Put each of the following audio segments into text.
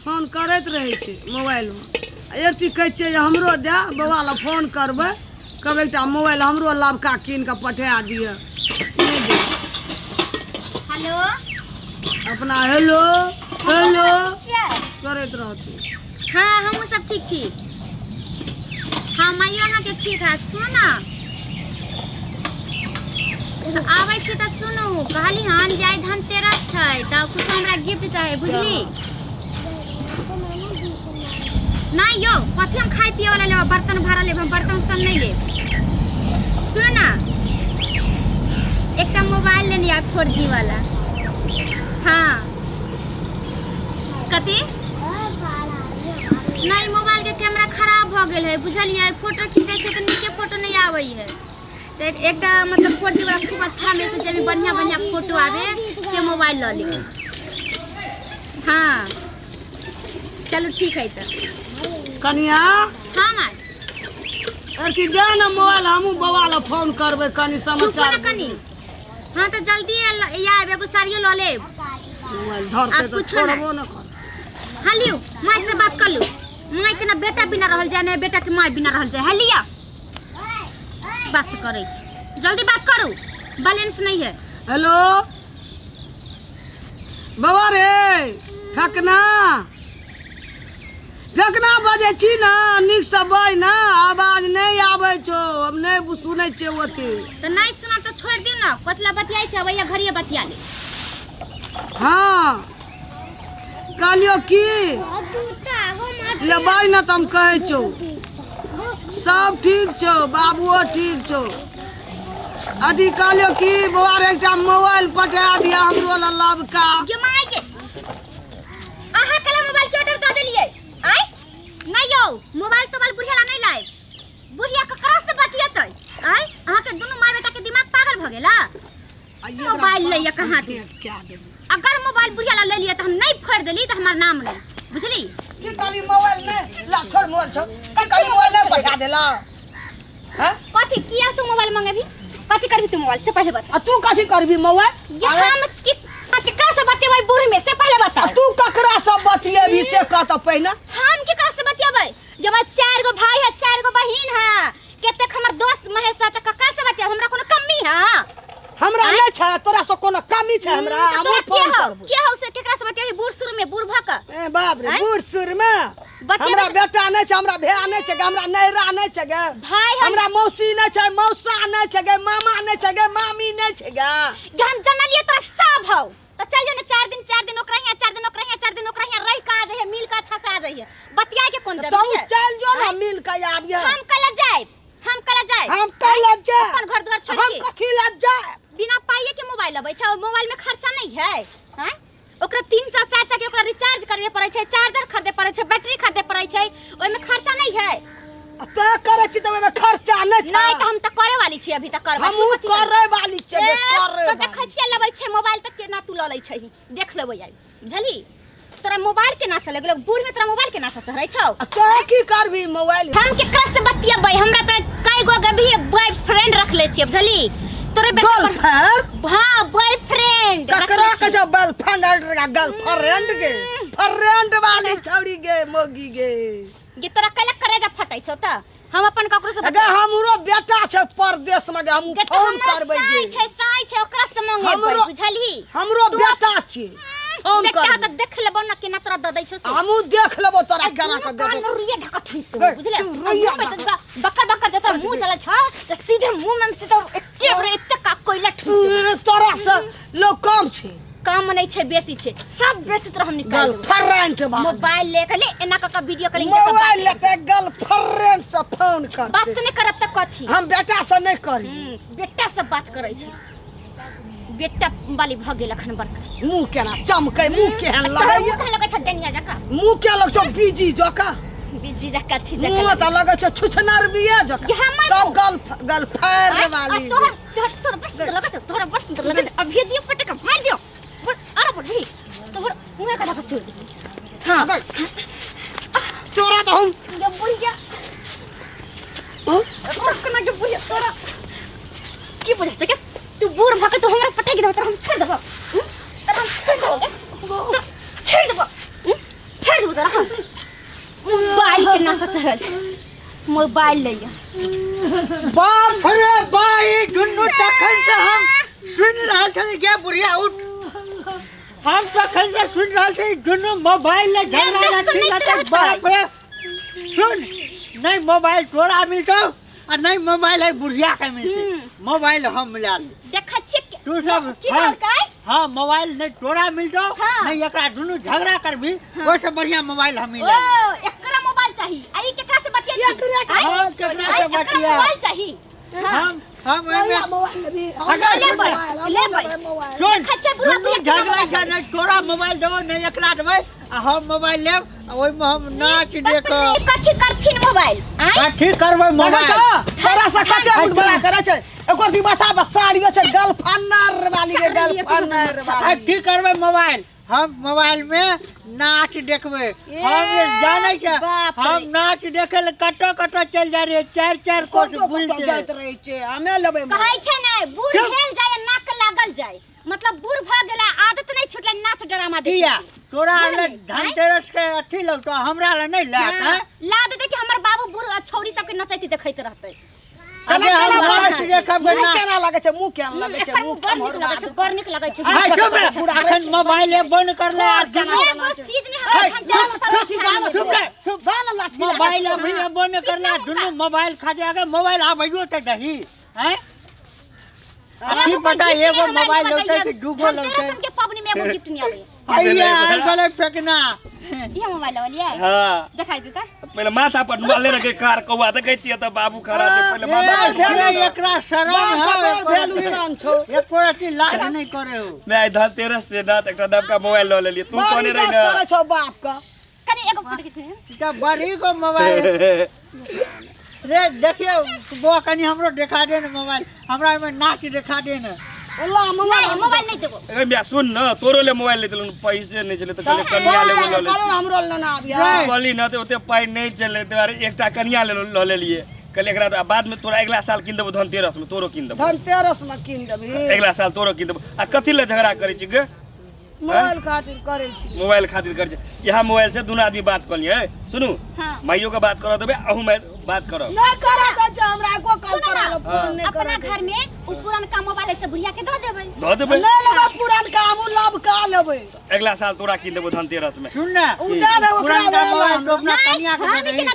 Phone करैत रहै छै मोबाइलमे। एक चीज कहै छियै जे हमरो दए बौआ लए फोन करबै, कहबै एकटा मोबाइल हमरो लबका कीन कऽ पठा दिअ, नहि दे। हेलो, अपना हेलो हेलो करैत रहतै। हाँ हमहूँ सब ठीक छी। हाँ माइयो अहाँके ठीक है। सुनू ने, आबै छी तऽ सुनू, कहली हन जे आइ धनतेरस छै तऽ कुछो हमरा गिफ्ट चाही, बुझली? नहीं यो कथी हम खाए पिए वाला लेब, बर्तन भाड़ा लेब, हम बर्तन उर्तन नहीं लेब। सुन ना, एकटा मोबाइल लेनी है 4G वाला। हाँ कथी? नहीं मोबाइल के कैमरा खराब भ गेल है, बुझलियै? फोटो खींचै छै तऽ नीके फोटो नहीं आबै है। तऽ एकटा मतलब 4G वाला खूब अच्छा में से जाहिमे बढ़िया बढ़िया फोटो आवे से मोबाइल लऽ लेब। हाँ चलू ठीक है। तऽ कनिया। हाँ माय। अथी दे ने मोबाइल, हमहूँ बौआ लए फोन करबै कनि चुप समाचार। ना कनी। हाँ तो जल्दी आयब, एगो साड़ियो लऽ लेब। मोबाइल धरतै आब तऽ कुछो नहि। छोड़बो न कर। हाँ लियौ, माय से बात कर लू। माय के ना बेटा बिना रहल जाय, ना बेटा के माय बिना रहल जाय। हाँ लिअ, बात करै छी, जल्दी बात करू, बैलेंस नहीं है। हेलो बौआ रे, फेकना फेकना बजै छी ने, नीकसँ बज ने, आवाज नहि आबै छौ, हम नहि सुनै छियै ओते। तऽ नहीं सुनब तऽ छोड़ि दियौ ने, कथी लए बतियाइ छै? अबैया घड़िए बतिया ले। हाँ कहलियौ की लेबै ने, तऽ हम कहै छौ सब ठीक छौ, बाबुओ ठीक छौ। अथी कहलियौ की बौआ रे, एकटा मोबाइल पठा दिअ हमरो लए लबका। गे माय गे, अहाँ कला मोबाइल के ऑर्डर दऽ देलियै? आय नहीं यौ, मोबाइल तोबाइल बुढ़िया ला नहीं लायब, बुढ़िया ककरा से बतियेतै? आय अहाँ के दुनू माय बेटा के दिमाग पागल भऽ गेला? मोबाइल लैया कहाँ दे? क्या देबै? अगर मोबाइल बुढ़िया ला ले लियै तऽ हम नहीं फोड़ि देली तऽ हमर नाम नहीं, बुझली? की कहली मोबाइल नहि ला, छोड़ मोबाइल छोड़। की कहली मोबाइल नहि पठा देला? हैं? कथी किया तू मोबाइल मंगेबी? कथी करबी तू मोबाइल से पहले बता। आ तू कथी करबी मोबाइल? ये हम के केकरा से बतियेबै बूढ़ में से पहले बता। आ तू ककरा से बतियेबी से कह तऽ पहिने। हम केकरा से बतियेबै? जब 4 गो भाई है, 4 गो बहिन है, कतेक हमर दोस्त महेश है, तऽ ककरा से बतियेब? हमरा कोनो कमी है? हमरा नहि छै, तोरा से कोनो कमी छै हमरा? तऽ हमहूँ तोरा के फोन हौ? करबौ। के हौ से केकरा से बतियेबी बूढ़ सुर में, बूढ़ भऽ कऽ? ए बाप रे, आँय? बूढ़ सुर में बतियेबै हमरा बेटा नहि छै, हमरा भाय नहि छै, हमरा नैहरा नहि छै गे, भाई हम हमरा मौसी नहि छै, मौसा नहि छै गे, मामा नहि छै गे, मामी नहि छै गे। गे हम जनलियै तोरा सब हौ, तऽ चल जो ने 4 दिन 4 दिन ओकरा हियाँ, 4 दिन ओकरा हियाँ, 4 दिन ओकरा हियाँ रहि कऽ आ जइहे, मिल कऽ अच्छा से आ जइहे, बतियाए के कोन तू जरूरी है? चल जो ने आँय? मिल के आबिहे। हम कल जायब, हम कल जायब, हम कल जायब, अपन घर द्वार छोड़ हम के। कथी लए जायब? बिना पाइए के मोबाइल अबै छै, मोबाइल में खर्चा नहीं है? हैं? ओकरा 3 4 4 सौ के ओकरा रिचार्ज करबे पड़ै छै, चार्जर खरीदे पड़ै छै, बैटरी खरीदे पड़ै छै, ओहिमे खर्चा नहीं है। आ तों करै छी तऽ ओहिमे खर्चा नहि छै? नहीं तऽ हम तऽ करे वाली छी, अभी तऽ करबै। हमहूँ तू कथी करबै? करे वाली छियै, ए, करे तऽ वाली। देखै छियै लेबै छै मोबाइल तऽ केना तू लऽ लै छही, देख लेबै आइ, बुझली? तोरा मोबाइल केना से लगलो? बूढ़ में तोरा मोबाइल केना से चढ़ै छौ? आ तों की करबी मोबाइल? हम केकरा से बतियेबै? हमरा तऽ कई गो अभी बॉयफ्रेंड रखले छियै, बुझली? तोरे बेटा पर गर्लफ्रेंड? हाँ बॉयफ्रेंड ककरा के छौ गर्लफ्रेंड? गर्लफ्रेंड गे, फ्रेंड वाली छौड़ी गे, मोगी गे। गे तोरा कैला करेजा फटै छौ तऽ? हम अपन ककरो से अगे हमरो बेटा छै परदेश में गे, हम गे तऽ फोन हमरा करबै साई गे। छै, साई छै, ओकरा से मंगेबै, बुझलही? हमरो बेटा छै, फोन बेटा करबै। तऽ देख लेबौ ने केना तोरा दऽ दै छौ से। हमहूँ देख लेबौ तोरा केना दुनू कऽ कान देबौ। में रुइया ढका ठूसि देबौ, ए, बुझले? तू रुइया मुँह में ढका। जब बकर बकर जतरा मुँह चलै छौ तऽ सीधे मुँह में सीधे एके बेर एते का कोयला ठूसि देबौ। तोरा से लोग कम छै? कम नहीं छै, बेसी छै, सब बेसी तोरा हम निकालि देबौ। गर्लफ्रेंड बात। मोबाइल ले के ले एना कऽ कऽ वीडियो कॉलिंग कऽ कऽ मोबाइल बात। लेते गर्लफ्रेंड से फोन कर। बात नहि करब तऽ कथी? हम बेटा से नहि करी। बेटा से बात करै छै, बेटा वाली भऽ गेल अखन बड़का। मुँह केना चमकै, मुँह केहन तोरा लगैया? मुँह केहन लगै छौ डनिया जकाँ? मुँह के लगै छौ बीजी जकाँ? बीजी जकाँ अथी जकाँ मुँह तऽ लगै लगै छौ छुछनर बिये जकाँ। ये हमर तब मुँह। गर्लफ्रेंड आँय, आ वाली। तोहर तोहर तोहर बड़ सुन्दर लगै छौ, तोहर बड़ सुन्दर लगै छौ। अभिये दियौ पटक मारि दियौ। अरे बुढ़ी, तोहर मुँह के ढका तोड़ि दियौ। हाँ। अबे, तोरा तऽ हम ये बुढ़िया। हँ? केना के बुढ़िया तोरा की बुझै छै के? तू बूढ़ भऽ के तू हमरा पटकि देबौ तऽ हम छोड़ि देबौ? तोरा हम छोड़ि देबौ गे? तोरा छोड़ि देबौ? छोड़ि देबौ देबो तोरा मोबाइल के नशा चढ़ल छै मोबाइल लइया। बाप रे बाई दुनू तखन से हम सुन रहल छली गे बुढ़िया उठ हम तखन से सुन रहल छी दुनू मोबाइल ले झगड़ा लगे। बाप रे सुन नहीं मोबाइल तोरा मिलतौ आ नहीं मोबाइल है बुढ़िया के मिलतै मोबाइल हम मिला ले देखै छी तू सब की कहलकै। हां मोबाइल नहीं तोरा मिलतौ नहीं एकरा दुनू झगड़ा करबी ओइसे बढ़िया मोबाइल हम मिला। ओ एकरा मोबाइल चाही आ ई केकरा से बतिया छी? हां केकरा से बतिया मोबाइल चाही। हम ओइमे मोबाइल लेबी लेबै सुन अच्छा बुढ़ा दुनू झगड़ा के नहीं तोरा मोबाइल देबो नहीं एकरा देबै आ हम मोबाइल लेब आ ओइमे हम नाच देखब। कथी करथिन मोबाइल? कथी करबै मोबाइल? तोरा से कते बुढ़बा करै छै एकर भी माथा पर साड़ियो छै गलफानर वाली के गलफानर वाली। आ की करबै मोबाइल? हम मोबाइल में नाच देखबै। हम जानै छै हम नाच देखे ले कटो कटो चल जा रहे चार चार कोस बुल जाइत रहै छै। हमे लेबै कहै छै नै बूढ़ भेल जाय नाक लागल जाय मतलब बूढ़ भ गेला आदत नहीं छुटलै नाच ड्रामा देखे। किया तोरा ले धनतेरस के अथी लगतो हमरा ले नहीं लात है ला दे कि हमर बाबू बूढ़ छौरी सब के नचैती देखैत रहतै। अरे हम नाच देखब मुंह केना लागै छै मुंह केना लागै छै मुंह बड़ नीक लागै छै बड़ नीक लागै छै। अखन मोबाइल बंद कर ले आ एगो चीज नहीं हमरा धनतेरस पर चुप रे चुप मोबाइल अभी बंद कर ले दुनू मोबाइल खा जाके मोबाइल आबैयो त दही हैं की पता एगो मोबाइल लौटे कि दूगो लौटे। धनतेरस के पबनी में एगो गिफ्ट नहीं आवे। आइया साले फेंकना ये मोबाइल वाली है। हां दिखाई देता पहले माथा पर मोबाइल रखे कार कौआ देखै छियै त बाबू खड़ा छै पहले माथा पर एकरा शरम है वैल्यूशन छौ एको रति लाज नहीं करे हो। मैं आइ धनतेरस से ना एकटा नवका मोबाइल ल लेलियै तू कोने रही ना करे छौ बाप का कनी एगो फोटो खींचे त बड़ी को मोबाइल रे देखियो बो कनी हमरो देखा दे ने मोबाइल हमरा में नाच देखा दे ने। ओला मोबाइल मोबाइल नहीं देबो। ए बिया सुन न तोरो ले मोबाइल ले चलू पैसे नहीं चले त कहले कनिया ले ले हमरो ले ना आबिया कहली न त ओते पाई नहीं चले त अरे एकटा कनिया ले ल लेलिए कहले एकरा त बाद में तोरा अगला साल किन देबो धनतेरस में तोरो किन देबो धनतेरस में किन देबी अगला साल तोरो किन देबो। आ कथि ले झगड़ा करै छी गे? मोबाइल खातिर करै छी मोबाइल खातिर करै छी। यहाँ मोबाइल से दुनू आदमी बात कर लिए सुनू माइयो के बात करऽ देबे अहू मैं बात करब नहीं करऽ दै छै हमरा एको कॉल करा लो फोन नहीं अपना घर में उ पुरनका मोबाइल से बुढ़िया के द देबै द देबै नहीं लेबै पुरनका हम लबका लेबै अगला साल तोरा किन देबो धनतेरस में। सुन ना उ दे दे ओकरा मोबाइल तो अपना कनिया के दे दे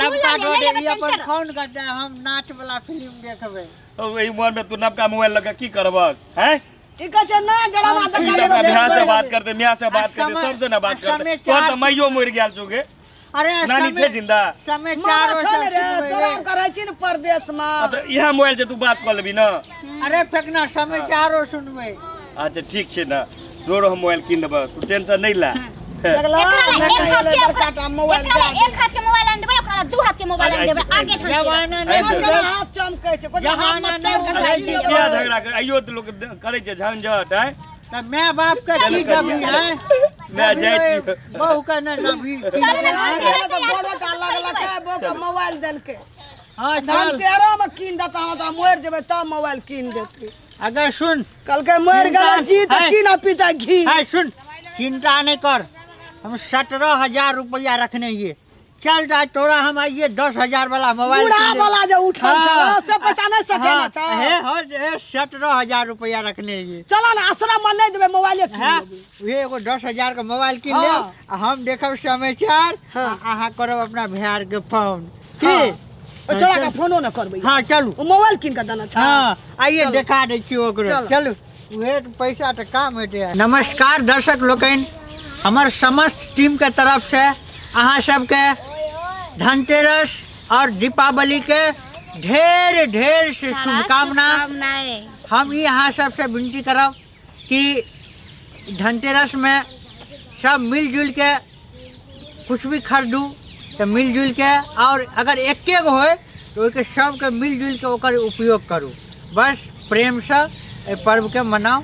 लबका दे दे अपन फोन कर दे हम नाच वाला फिल्म देखबै। ओ एहि उमर में तू नबका मोबाइल लगा की करबक हैं? ई कहै छै ना जड़ावा देखा देबै मियां से बात करते मियां से बात करते सबसे ना बात करते तोर त माइयो मर गेल छौ गे। अरे नानी छै जिंदा समाचार छौ ने रे तोरा करै छी ने परदेश में त इहा मोबाइल से तू बात कर लेबी ना। अरे फेकना समाचारो सुनबै। अच्छा ठीक छै ना तोरो हम मोबाइल किन देबै तू टेंशन नहीं ला। बड़का मोबाइल एक हाथ के मोबाइल आन देबै ओकरा दू हाथ के मोबाइल आन देबै आगे जमाना नहीं हाथ चमकै छै कोई हाथ में चार घंटा क्या झगड़ा कर आइयो त लोग करै छै झंझट है त मैं बाप के की दबी है मैं जाय बहू के नहीं दबी। चल ना बड़ो का लगलक है बो के मोबाइल देलकै। हां चल धनतेरस में किन देता हम त मर जेबै तब मोबाइल किन देतै। अगर सुन कल के मर गेल जी त की ना पीता घी है सुन चिंता नहीं कर हम 17,000 रुपया रखने ये चल जा तोरा हम आइए 10,000 वाला मोबाइल बूढ़ा वाला जो उठल छ से पैसा नहीं सचेना छ हे हो 17,000 रुपया रखने ये चला ना आसरा मन नहीं देबे मोबाइल किन लेबे उहे एगो 10,000 के मोबाइल किन ले आ हम देखब समाचार अहाँ करब अपना भैयार के फोन की ओ चला के फोनो न करबै। हां चलू ओ मोबाइल किन के देना छ। हां आइए देखा दै छी ओकरो चलू उहे पैसा त काम हेतै। नमस्कार दर्शक लोकनि हमार समस्त टीम के तरफ से अहाँ सबके धनतेरस और दीपावली के ढेर ढेर से शुभकामना। हम ये अहाँ सबसे विनती करब कि धनतेरस में सब मिलजुल के कुछ भी खरीदू तो मिलजुल के और अगर एके गो होय तो ओहिके सबके मिलजुल के ओकर उपयोग करू। बस प्रेम से एहि पर्व के मनाउ।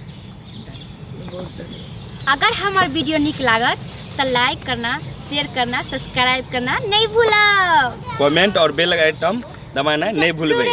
अगर हमार वीडियो निक लागत तो लाइक करना शेयर करना सब्सक्राइब करना नहीं भूलब। कमेंट और बेल आइकन दबाना नहीं भूलबै।